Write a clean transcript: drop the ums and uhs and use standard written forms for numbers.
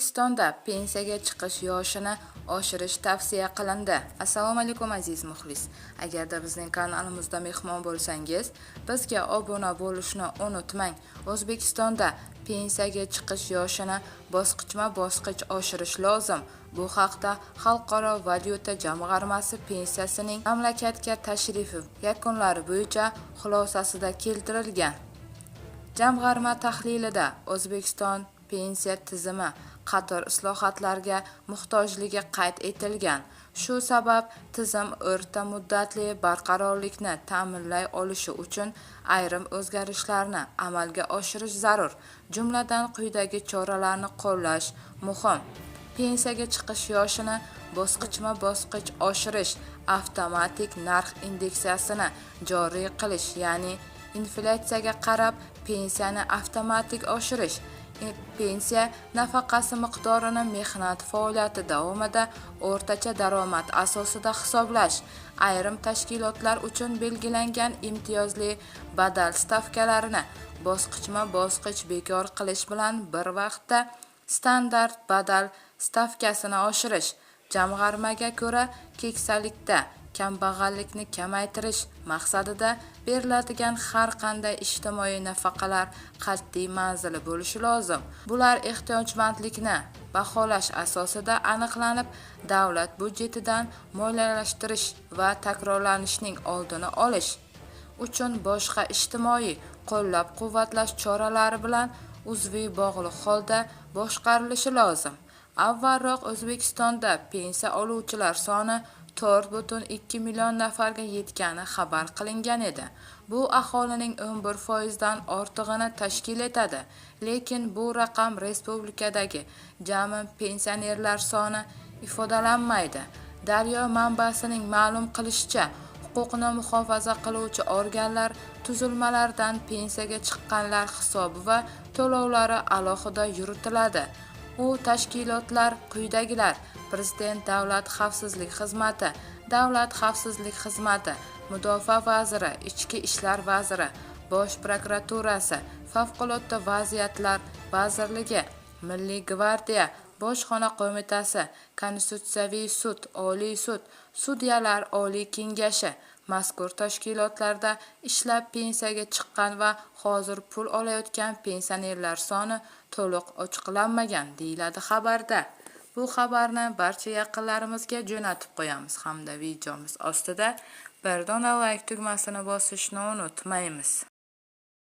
O'zbekistonda pensiyaga chiqish yoshini oshirish tavsiya qilindi. Assalomu alaykum, aziz muxlis. Agarda bizning kanalimizda mehmon bo'lsangiz, bizga obuna bo'lishni unutmang. O'zbekistonda pensiyaga chiqish yoshini bosqichma-bosqich oshirish lozim. Bu haqda Xalqaro valyuta jamg'armasi pensiyasining mamlakatga tashrifi yakunlari bo'yicha xulosasida keltirilgan. Jamg'arma tahlilida O'zbekiston pensiya tizimi qator islohotlarga muhtojligi qayd etilgan. Shu sabab tizim o'rta muddatli barqarorlikni ta'minlay olishi uchun ayrim o'zgarishlarni amalga oshirish zarur. Jumladan, quyidagi choralarni qo'llash muhim: pensiyaga chiqish yoshini bosqichma-bosqich oshirish, avtomatik narx indeksasini joriy qilish, ya'ni inflyatsiyaga qarab pensiyani avtomatik oshirish, pensiya nafaqasi miqdorini mehnat faoliyati davomida o'rtacha daromad asosida hisoblash, ayrim tashkilotlar uchun belgilangan imtiyozli badal stavkalarini bosqichma-bosqich bekor qilish bilan bir vaqtda standart badal stavkasini oshirish. Jamg'armaga ko'ra, keksalikda kambag'allikni kamaytirish maqsadida beriladigan har qanday ijtimoiy nafaqalar qat'iy manzilli bo'lishi lozim. Bular ehtiyojmandlikni baholash asosida aniqlanib, davlat byudjetidan moliyalashtirish va takrorlanishining oldini olish uchun boshqa ijtimoiy qo'llab-quvvatlash choralari bilan uzviy bog'liq holda boshqarilishi lozim. Avvalroq O'zbekistonda pensiya oluvchilar soni 4,2 million nafarga yetgani xabar qilingan edi. Bu aholining 11% dan ortig'ini tashkil etadi. Lekin bu raqam respublikadagi jami pensionerlar soni ifodalanmaydi. Daryo manbasining ma'lum qilishicha, huquqni muhofaza qiluvchi organlar tuzilmalaridan pensiyaga chiqqanlar hisobi va to'lovlari alohida yuritiladi. U tashkilotlar quyidagilar: Prezident Davlat xavfsizlik xizmati, Davlat xavfsizlik xizmati, Mudofaa vaziri, Ichki ishlar vaziri, Bosh prokuraturasi, Favqulodda vaziyatlar vazirligi, Milliy gvardiya, Bojxona qo'mitasi, Konstitutsiyaviy sud, Oliy sud, Sudyalar oliy kengashi. Mazkur tashkilotlarda ishlab pensiyaga chiqqan va hozir pul olayotgan pensionerlar soni to'liq ochiqlanmagan, deyiladi xabarda. Bu xabarni barcha yaqinlarimizga jo'natib qo'yamiz hamda videomiz ostida bir dona layk tugmasini bosishni unutmaymiz.